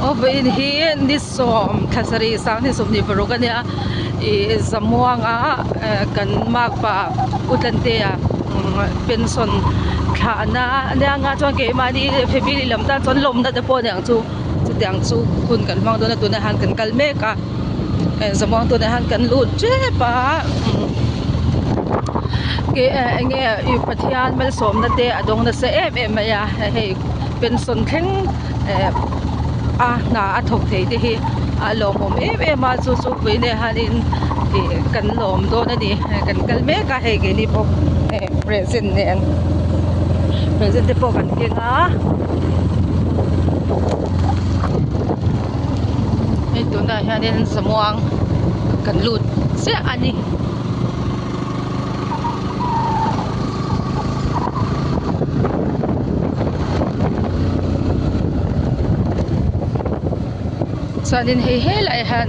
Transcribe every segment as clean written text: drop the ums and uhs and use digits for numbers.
Aw vawiin hi ni sawm thla sarih sanghnih 26 a nia ih zamuanga kan makpa Utlantea pension thlahna a nia nga chuan keimahni family lam tan chuan lawmna te pawh a niang chu chutiang chu hun kan hmang dawn a tunah hian kan kal mek a zamuang tunah hian kan lut tep a eng nge ih Pathian malsawmna te a dawng nasa em em mai a hei pension thleng eh a hna a thawk thei te hi a lawmawm em em a chu chu pui nen hianin ih kan lawm dawn a ni kan kal mek a hei keini pawh eh present nen present te pawh kan keng a hei tunah hianin zamuang kan lut chiah a ni. Chuanin hei helaiah hian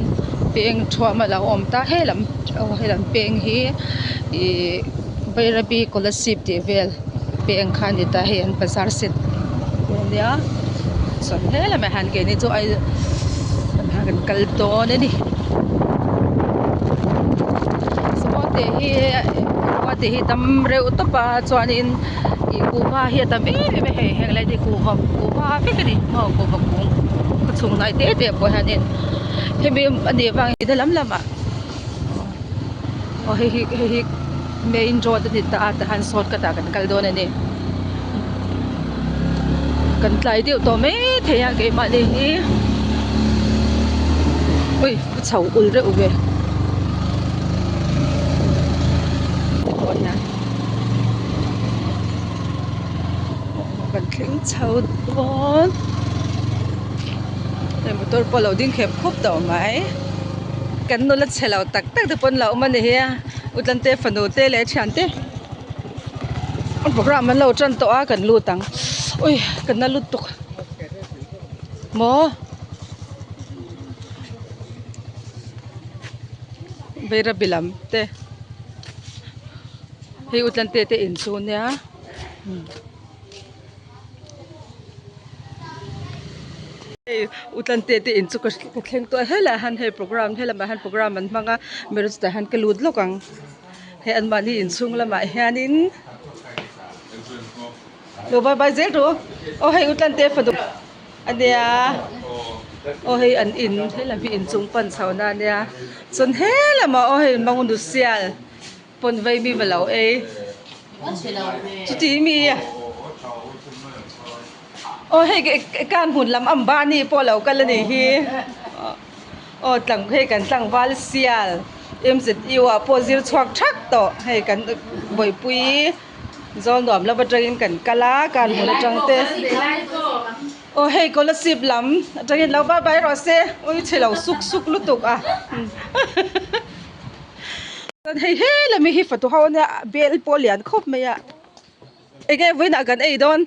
peng thuam a lo awm ta helam aw helam peng hi ihh Bairabi Kolasib tih vel peng kha a ni ta hei an bazar set a nia chuan helamah hian keini chu ai kan kal dawn a ni. Samuate hi te hi tam reuh tawp a chuanin ih kuhva hi a tam em em a hei heng lai te hi kuhva kuhva vek a ni maw kuhva kung ka chhung hnai te te pawh hianin hemi a nih avang hi lam lamah aw hei hi hei hi main road a ni ta a tah hian shortcut ah kan kal dawn a ni kan tlai deuh tawh maithei a keimahni hi ui a chho ul reuh ve kan thleng chho dawn hei motor pawh a lo ding khep khup tawh mai kan nula chhe lo tak tak te pawh an lo awm a ni hi a utlante fanu te leh thiante program an lo tan tawh a kan lut ang ui kan la lut tuk maw Bairabi lam te hei utlante te in chu nia. Hei utlante te in chu ka thleng tawh a helaiah hian hei program helamah hian program an hmang a marriage tah hian ka lut lawk ang hei anmahni inchhung lamah hianin lo bye bye zel rawh u aw hei utlante fanu ania aw hei an in helam hi inchung pan chho na ania chuan helamah aw hei mangnu sial. Pawn vei mi va lo ei. Chuti mi aw hei kan hmun lam Ambani pawh lo kal a nih hi aw tlang hei kan tlangval sial M_Z_U ah pawh zir chhuak thak tawh hei kan bawihpui zawl nuam lova atangin kan kal a kan hmun atang te aw hei scholarship lam atangin lo bye bye rawh se ui chhe lo suk suk lutuk a. Chuan hei he lami hi fatu ho ania bel pawh a lian khawp mai a enge vawiinah kan ei dawn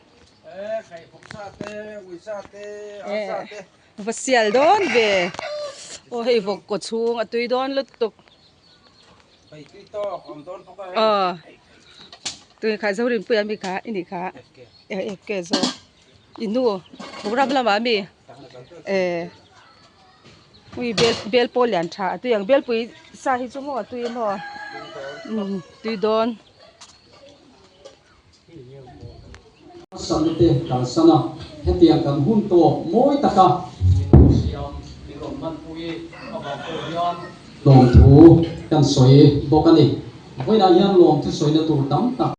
va sial dawn ve aw hei vawk kaw chhung a tui dawn lutuk aw tui kha Zorinpuia mi kha i nih kha FK zawk i nu program lamah ami eh. Ui bel bel pawh lian tha a tui ang belpui sa hi chu maw a tui maw umm tui dawn. Sane te kalsan a, hetiang kan hun tawp mawi taka siam min rawn hmanpui avang pawh hian lawmthu kan sawi bawk a ni. Vawiinah hian lawmthu sawina tur tam tak.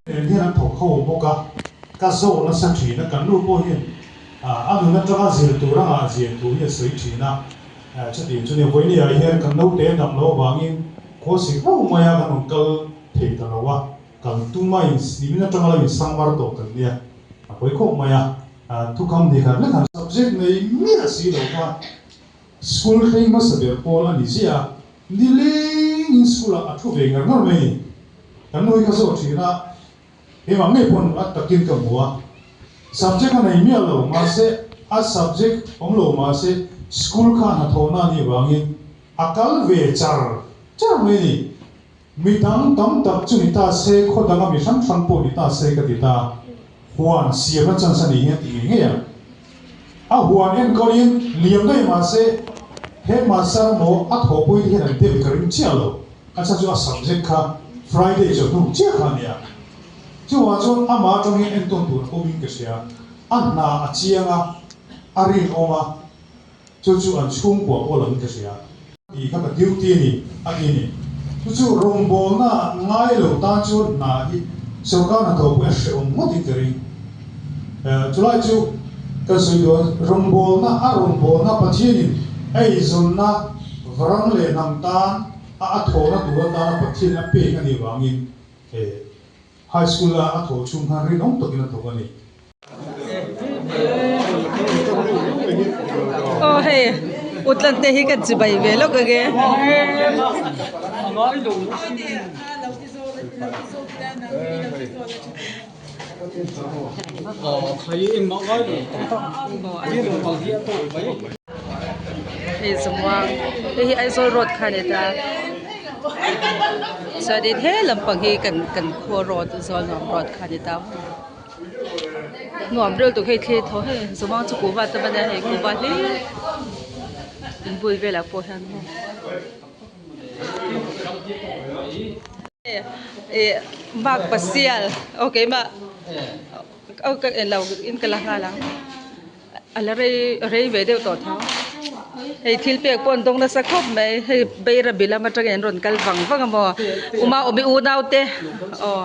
Nen hian an thawk ho bawk a, ka zawh nasa thin a, kan nu pawh hian a nun atanga zir tur a ngahzia thu hi a sawi thin a, chutiang chu nia vawinia hian kan naute dam loh avangin khuasik rauh mai a kan rawn kal thei ta lo a, kal tum a in nimin atanga lo insang mar tawh kan nia, a pawi khawp mai a, thukham ni khat lek han subject nei miah si lo kha school thleng hmasa ber pawl a ni ziah a, Nilengin school ah a thu ve ngar ngar mai a ni. Kan nu hi ka zawt thin a, keimah ngei pawn a takin ka hmu a. Subject a nei miah lo, mahse a subject awm lo mahse school kha hnathawhna a nih vangin a kal ve char char mai a ni. Mi dang tam tak chu ni ta se, khaw danga mi hrang hrang pawh ni ta se ka ti ta. Huan siamna chance a nih hian ti ngei ngei ang. A huan enkawlin liam daih mahse headmaster maw a thawhpui te hian an dem ka ring chiah lo. A chhan chu a subject kha Friday chawhnu chiah kha a nia. Chuvang chuan amah atang hian entawn tur a awmin ka hria. A hna a chiang a, a rinawm a, Chu chu an chhungkua pawh lo in ka hria. Tih kha ka duty a ni, a ti a ni. Chu chu rawngbawlna ngai lo tan chuan hna hi sorkar hnathawh pawh a hrehawm ngawt in ka ring. Chulai chu kan sawi dawn rawngbawlna a rawngbawlna Pathianin a eizawnna ram leh hnam tan a a thawhna tur atana Pathian a pek a nih vangin High School a a thawh chhung khan rinawm takin a thawk a ni. Aw hei utlan te hi kan chibai ve lawk ange. Hei zamuang hei hi Aizawl road kha a ni ta chuanin he lampang hi kan kan khua road Zawlnuam road kha a ni ta. Nuam reuh tuk hei thli thaw hei zawmang chu kuhva te ban a hei kuhva hlir in bul velah pawh hian maw ih mark pasial aw keimah aw ka englo in ka la nghal ang a la rei rei ve deuh tawh tho hei thil pek pawh an dawng nasa khawp mai hei Bairabi lam atangin an rawn kal vang vang a maw uma awmi unau te aw.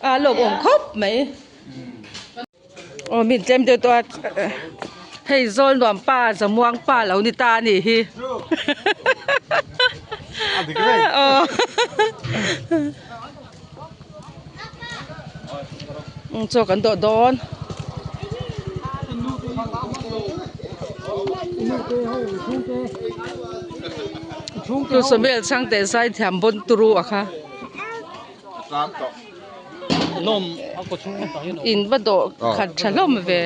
A lawm awm khawp mai aw min tlem deuh tawh a hei zawl nuam pa zamuang pa lo ni ta a nih hi aw chaw kan dawh dawn. Tu Samuel Chhangte zaithiam bawn turu a kha in va dawh khat tha hlawm ve.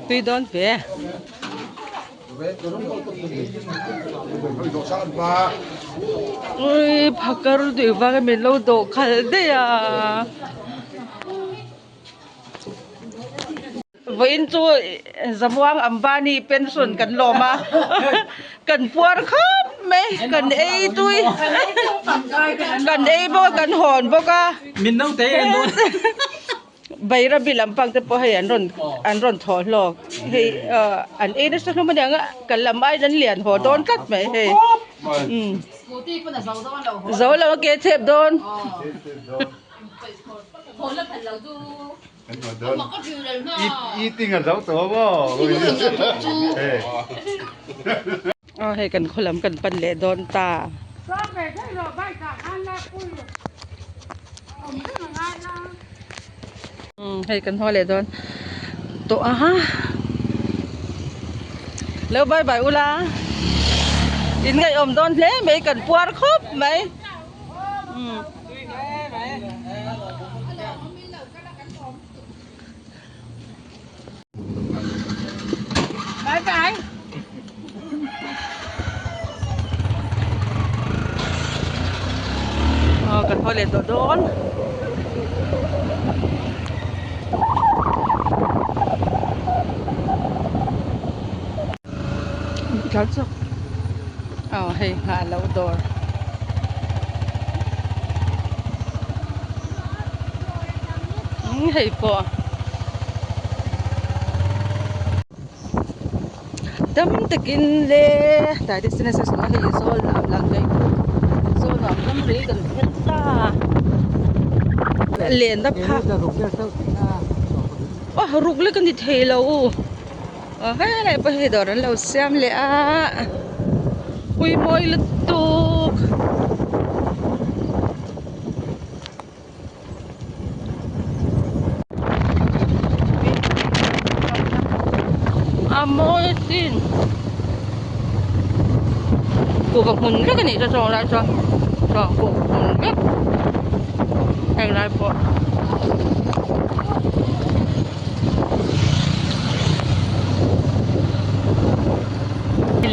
Tui dawn ve. Ui phakar tih vang in min lo dawh khalh daih a. Vawiin chu Zamuang Ambani pension kan lawm a, kan puar khawp mai, kan ei tui, kan ei bawk a, kan hawn bawk a. Bairabi lampang te pawh hei an rawn an rawn thawh hlawk hei ah an ei nasa hlawm aniang a kan lam aiin an lian haw dawn tlat mai hei umm zo lo a ke chep dawn. Aw hei kan khaw lam kan pan leh dawn ta. Hei kan haw leh dawn tawh a lo bye bye ula in ngaihawm dawn hle mai kan puar khawp mai. Bye bye. Aw kan haw leh tawh dawn. Aw hei nghah loh dawr. Hei pawh dam takin le tlai destination a hei zawl nuam lang daih chu zawl nuam ram rei kan thleng ta lenna phak aw ruk lek a ni thei lo aw helai pawh hei dawr an lo siam leh a ui mawi lutuk. A mawi asin kuhva hmun vek a nih chu saw lai chuan saw kuhva hmun vek heng lai pawh.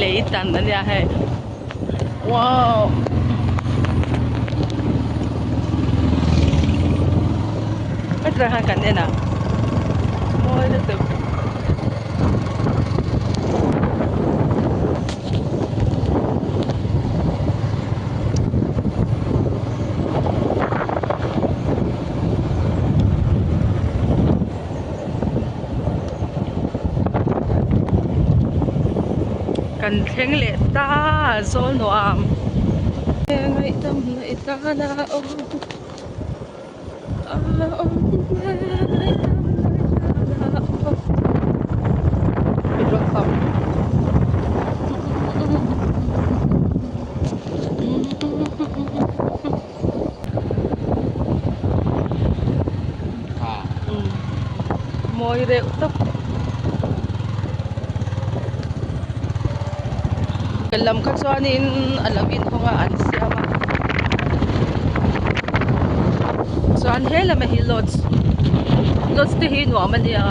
Lei tan a nia hei. Wow. Hetah hian kan en a mawi lutuk. Kan thleng leh ta zawl nuam ngaihdam na i tan a awm a awm ngaihdam na i tan a awm petrol pump. Umm mawi reuh tawp. Kal lam kha chuanin a lo inhawng a an siam a chuan he lamah hi lodge lodge te hi nuam a nia.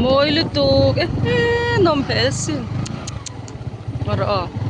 Mawi lutuk e he nawm hmel sin rawh aw.